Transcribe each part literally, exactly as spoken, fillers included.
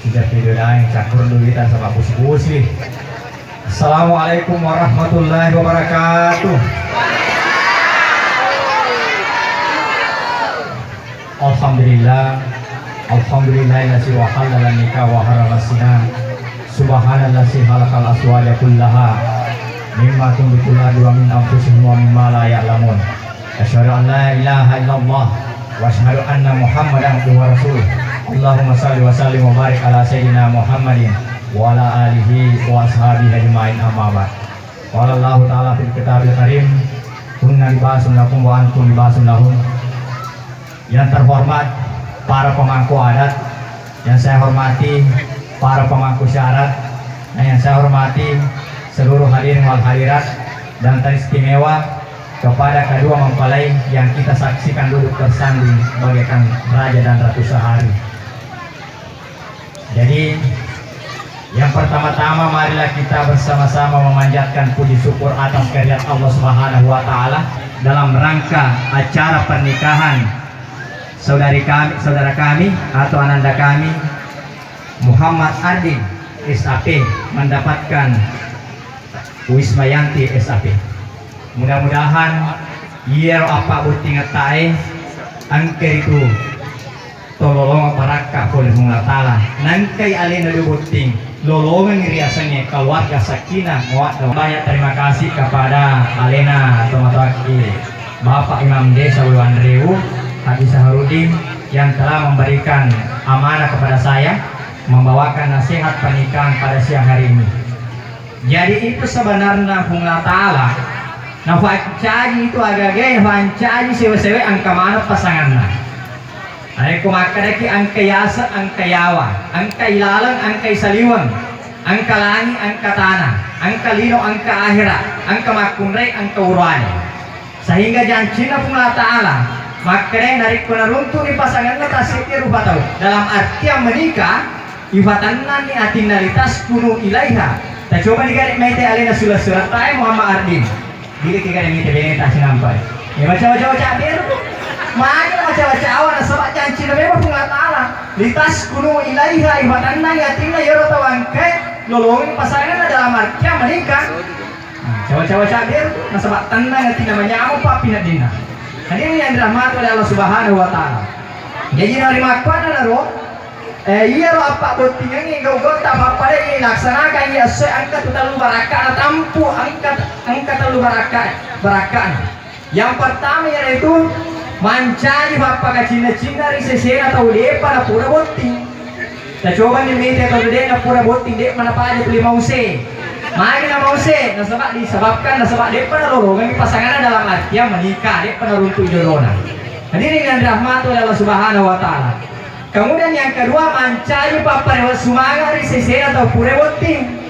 Tidak video lain, cakur dulu kita sama busi-busi. Assalamualaikum warahmatullahi wabarakatuh. Alhamdulillah. Alhamdulillahilladzi wa halala nikah wa harrama zina. Subhanalladzi khalaqal azwaja kullaha mimma tumbitul ardu wa min anfusihim wa mimma la ya'lamun. Asyhadu an la ilaha illallah wa asyhadu anna Muhammadan abduhu wa rasuluh. Allahumma shalli wa sallim wa barik ala sayyidina Muhammadin wa ala alihi wa ashabihi ajmain, amma ba'd. Qala Allahu ta'ala fil kitabil karim, "Hunna libasun lakum wa antum libasun lahun." Yang terhormat para pemangku adat, yang saya hormati para pemangku syarat, dan yang saya hormati seluruh hadirin wal hadirat, dan teristimewa kepada kedua mempelai yang kita saksikan duduk bersanding bagaikan raja dan ratu sehari. Jadi, yang pertama-tama marilah kita bersama-sama memanjatkan puji syukur atas kehadirat Allah Subhanahu wa Ta'ala dalam rangka acara pernikahan saudari kami, saudara kami atau ananda kami, Muhammad Ardin, S A P, mendapatkan Wismayanti, S A P. Mudah-mudahan iyaro appabottingettae engka ritu tololongeng barakka pole Puang Allah Ta'ala. Nangkai alena dua botting, lolongeng riasengnge keluarga sakinah mawaddah. Banyak terima kasih kepada alena tomatoakki Bapak Imam Desa Wewanrewu, Haji Saharudin, yang telah memberikan amanah kepada saya membawakan nasihat pernikahan pada siang hari ini. Jadi, itu sebenarnya Puang Allah Ta'ala nafancaji itu agagae, nafancaji sewa-sewa engka maneng pasanganna. Narekko makkedaki engka yaseng, engka yawa, engka ilaleng, engka isaliweng, engka langi, engka tana, engka lino, engka ahera, engka makkunrai, engka uroane. Sehingga jancinna Puang Allah Ta'ala makkedai narekko naruntu'ni pasanganna tasseddi rupa tau, dalam artian menikah, ifatennanni atinna litaskunu ilaiha. Tacobani gare mete alena sula-sulattae Muhammad Ardin. Giliki gare mete beneta sinampai. Ya, baca-baca-baca beru. Magi baca-baca awa nasaba jancinna memang Puang Allah Ta'ala. Litaskunu ilaiha, ifatennanni atinna yero tau engkae lolongi pasanganna dalam artian menikah. Nah, cawa-cawa cabe tu nasaba tennang atinna manyameng pappineddinna. Hadirin yang dirahmati oleh Allah Subhanahu wa Ta'ala. Jadi, narimakkuannanaro, eh, iyaro appabottingengnge gau-gautta pappada ilaksanakan iya essoe engka tu tellu barakka'na tampu, engka, engka tellu barakka-, barakka'na. Yang pertama iyanaritu mancaji pappakacinna-cinna ri sesena tau de'pa napura botting. Tacobani mita tau de' napura botting, de'pa napaja tuli mause. Magi namause? Nasaba disebabkan, nasaba de'pa nalolongengi pasanganna dalam artian menikah, de'pa naruntu jodona. Hadirin yang dirahmati oleh Allah Subhanahu wa Ta'ala. Kemudian yang kedua, mancaji papparewa sumanga ri sesena tau pura botting.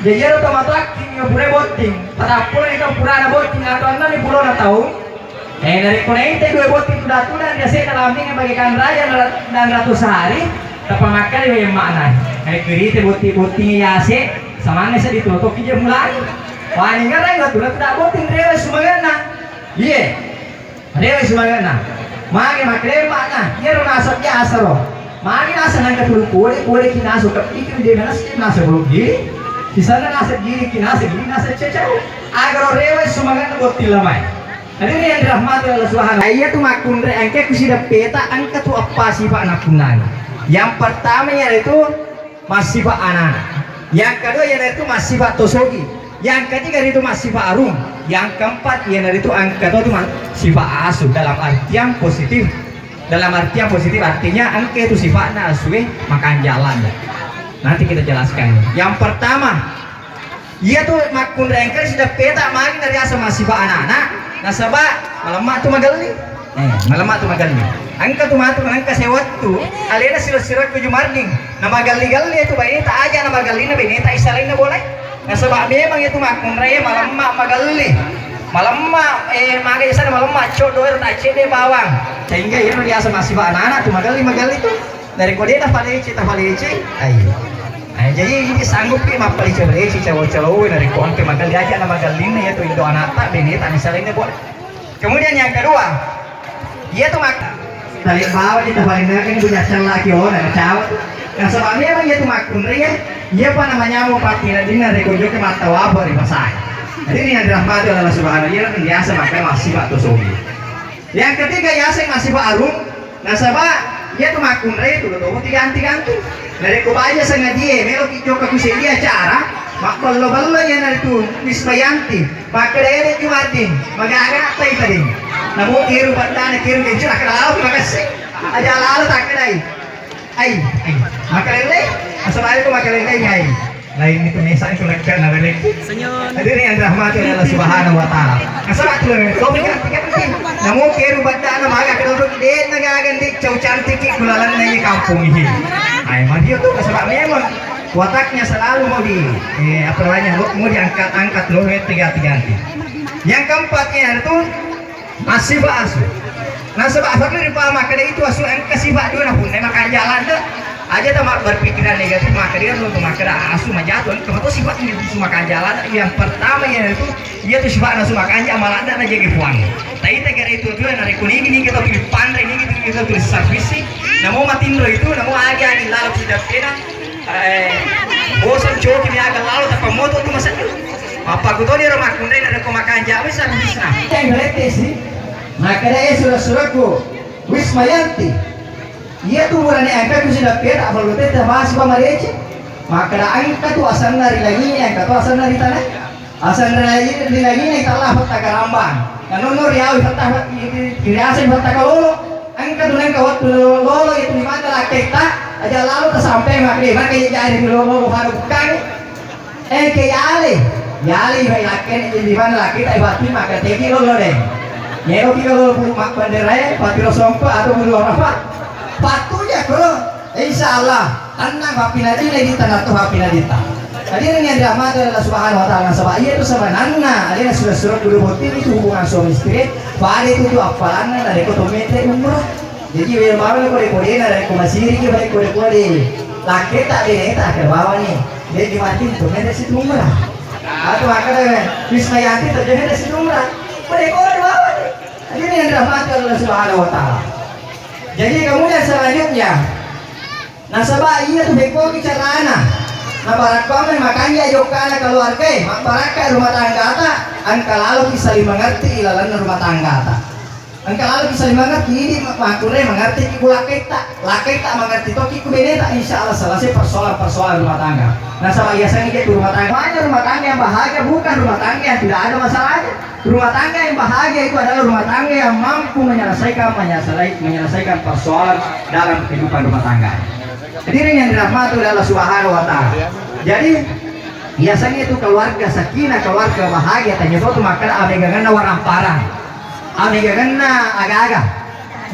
Jaji ero tomatoakki pura botting, patappuloni tau purana botting atau ennani pulona tau. Eh, narekko naita dua botting tuda-tuda ri ase'na lambingnge bagaikan raja dan ratu sehari, tappa makkeda we makna. Narekko rite botting-botting yase, samanna seddi tulo tokki je mulai. Wani ngerai wettu tuda botting rewe sumangenna. Iye. Rewe sumangenna. Magi makkeda makna, iyaro naseng biasa ro. Magi naseng nangka tulu kode, kode ki naseng ke pikir dia naseng, naseng belum diri. Di sana naseng diri ki naseng, diri naseng cecau. Agaro rewe sumangenna botting lamai. Hadirin yang dirahmati Allah Subhanahu. Iya tu makkunrai engka ku sideppeta engka tu eppa sifat napunnai. Yang pertama yaitu massifa anana. Yang kedua iyanaritu massifa tosogi. Yang ketiga itu massifa arung. Yang keempat iyanaritu engka to tu ma-, sifat asu dalam artian positif. Dalam artian positif artinya engka itu sifatna asue makanjak landa. Nanti kita jelaskan. Yang pertama, iya tu makkunrai engka sideppeta magi nariaseng massifa anana, nasaba malemma tu magelli. Eh, malemma tu magelli. Engka tu matu engka sewettu alena siro-siro ku jumarding. Na magelli-gelli tu baineta aja na magellinna baineta isalainna bolai. Nasaba memang itu makkunrai malemma magelli. Malemma, eh, maga isana malemma coddo ero taccedde bawang. Sehingga iyaro riaseng massifa anana tu magelli-magelli tu. Narekko de' tafalece, tafalece, ai. Ai, jadi, jadi sanggup ki mappalece-palece, calo-calo, narekko engka magelli aja na magellinna, iya tu indo anakta, beneta, misalnya, boleh. Kemudian yang kedua, iya tu mak-, Tali bawa kita paling naga ini punya cella kiona, kacau. Nasaba memang iya tu makkunrai, iya pa namanya mau pati ladina rekor joke mata wabah di pasai. Jadi ini yang dirahmati oleh Allah Subhanahu wa Ta'ala, biasa makan masih waktu sogi. Yang ketiga, yaseng masih Pak Arung. Nasaba iya tu makkunrai tu, tu diganti-ganti. Narekko baja sengaja meloki jokka ku sedia acara, mabbello-bello iya naritu Wismayanti. Makkeda ele Jumadin, magaga tai tadi. Namu kiru paddana kiru kencur, akkeda lalo, terima kasih. Aja lalo takkedai. Ai, ai. Makalele, asal ayo makalele ai. Lain itu mesa itu lekka na lele. Hadirin yang dirahmati oleh Allah Subhanahu wa Ta'ala. Nasaba tu lele, kau pikir, pikir, pikir. Namu kiru paddana maga kedodok de na gagan di cau cantik ki kulalan na kampung ini. Ai, mario tu nasaba memang wataknya selalu mau di, eh, apa namanya, mau diangkat-angkat loh, tiga-tiga. Yang keempat ya itu Assifa asu. Nasaba asal ri pama makkeda itu asu engka sifat dua na punna makanja ladde. Aja ta mak-, berpikiran negatif, makkeda itu makkeda asu majatu, engka mato sifat itu asu makanja ladde. Yang pertama yaitu iya tu sifat asu makanja maladde na jaga puang. Tapi tegere itu tu na rekuni ini kita tu panre ini kita tu servisi. Namo matinro itu namo agi agi lalu tidak kena. Eh, bosan coki mi aga lalo tappa moto tu masa. Apa ku toni ro makkunrai na rekko makanja wis habisna. Yang berarti sih. Makkeda e sura-suraku Wismayanti. Iya tu burane angka ku sida peta perlu tete bahas pa marece. Makkeda angka tu asanna ri langine, angka tu asanna ri tanah. Asanna ri langine talla fatta karambang. Nanono riawi fatta riaseng fatta kalolo. Angka tu nangka wettu lolo itu di mata lakketta aja lalo tasampe makkeda maka jari lolo haro bukkane. Eh, ke yale, yale ibai lakkene, jadi mana laki tak ibati maka tegi lolo deh. Nero kilo lolo bulu mak bendera, pati lo sompe atau bulu apa? Patu ya kro. Insya Allah, tenang papi nadine di tanah tu papi nadita. Hadirin yang dirahmati Allah Subhanahu wa Ta'ala, nasaba iya tu sebenarnya ada sudah surat dulu boti itu hubungan suami istri. Pada itu tu apalanna dari kotometre umrah. Jadi, wé bawang kode-kodena, dari ko masiri ki, dari kode-kode. Lakketta beneta akhir bawang ni. Jadi, mati tu kan dari situ umrah. Atau akhir Wismayanti tu dari situ umrah. Kode-kode bawang ni. Jadi, yang dirahmati Allah Subhanahu wa Ta'ala. Jadi, kemudian selanjutnya, nasaba iya tu bekkoki carana. Nabarakkoameng makanja jokkana keluarga, mabbarakka rumah tanggata, engka laloki saling mengerti ilalanna rumah tanggata. Engka laloki saling mengerti, idi ma-, makkunrai mengerti ki ku lakketta, lakketta mengerti toki ku beneta, insya Allah selesai persoalan-persoalan rumah tangga. Nasaba iya sengi tu rumah tangga. Makanya rumah tangga yang bahagia bukan rumah tangga yang tidak ada masalahnya. Rumah tangga yang bahagia itu adalah rumah tangga yang mampu menyelesaikan, menyelesai-, menyelesaikan persoalan dalam kehidupan rumah tangga. Hadirin yang dirahmati oleh Allah Subhanahu wa Ta'ala. Jadi, biasanya itu keluarga sakinah, keluarga bahagia, tanya tu makkeda amegangenna warang parang. Amegangenna aga-aga.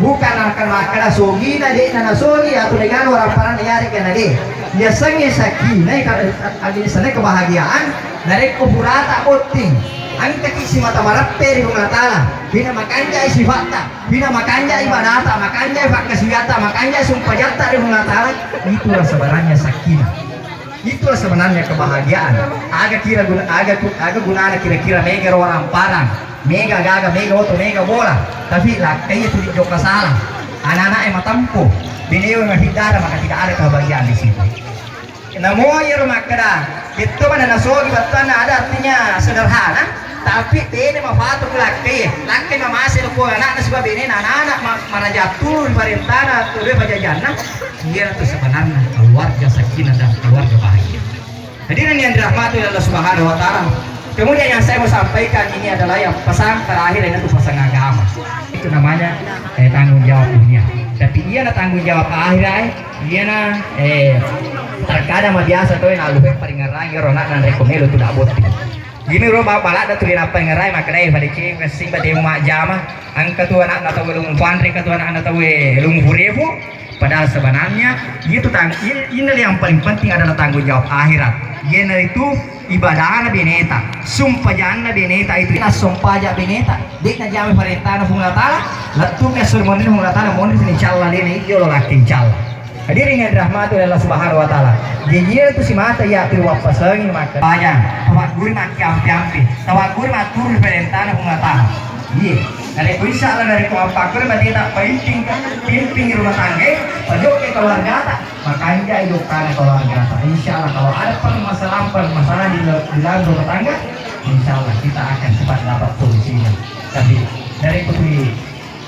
Bukan akan makkeda sogina, de'na nasogi, atau negara warang parang negara kena de. Biasanya sakinah, ka-, ada sana kebahagiaan, narekko purata botting. Angkaki si mata marappe ri Puang Allah Ta'ala. Bina makanjai sifatta, bina makanjai ibadata, makanjai pakkasiwiatta, makanjai sumpajatta ri Puang Allah Ta'ala. Itulah sebenarnya sakinah. Itulah sebenarnya kebahagiaan. Aga kira guna, aga tu, aga gunana kira-kira mega ro warang parang, mega gaga, mega oto, mega bola. Tapi lakkai tu dijokka salah. Anak-anak e matempo, binewe mahiddara, maka tidak ada kebahagiaan di situ. Namo iyaro makkeda, betto mana nasogi battuanna ada artinya sederhana, tapi tena mafatu ku lakkai. Lakkai mamase lo ko anakna siba benena, anak-anak ma-, maraja turu ri parentana, turu pajajanna. Iya tu sebenarnya keluarga sakinah dan keluarga bahagia. Hadirin yang dirahmati oleh Allah Subhanahu wa Ta'ala. Kemudian yang saya mau sampaikan ini adalah yang pesan terakhir, ini tuh pesan agama. Itu namanya, eh, tanggung jawab dunia. Tapi iya na tanggung jawab akhirat, eh, iya na, eh, terkadang mah biasa tuh na lupa paling ngerai ro nak nan rekomelo tuh dak botting. Gini ro bapak lada tuh na paling ngerai makanya pada cewek sing pada mau majama. Engka tu anakna tau Lumu Panre, engka tu anakna tau Lumu Furepo. Padahal sebenarnya itu tang-, in-, ini yang paling penting adalah tanggung jawab akhirat. Iyanaritu ibadahna beneta, sumpajanna beneta itu nassumpaja beneta, de'na jame parentana Puang Allah Ta'ala, lettu'na suruh monri Puang Allah Ta'ala, monri insya Allah de'na iyo lo lakka insya Allah. Hadirin yang dirahmati oleh Allah Subhanahu wa Ta'ala. Jadi iya tu si mata ya tu wappasengi maka. Pajang, tawagguri makki ampi-ampi, tawagguri matturu parentana Puang Allah Ta'ala. Iya. Narekko insya Allah, narekko mappakkoro berarti tak pimpin, pimpin rumah tangga, pajokka keluargata, makanja jokkana keluargata. Insya Allah kalau ada permasalahan, permasalahan di, di dalam rumah tangga, insya Allah kita akan cepat dapat solusinya. Tapi narekko tu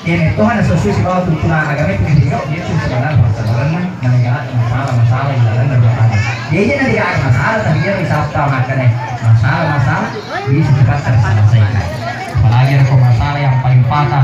ini Tuhan sesuai sibawa tuntunan agama itu, dia itu sebenarnya permasalahan, negara masalah-masalah di dalam rumah tangga. Dia aja negara masalah, tapi dia bisa apa makanya masalah-masalah bisa cepat terselesaikan. Apalagi ada masalah yang paling fatal,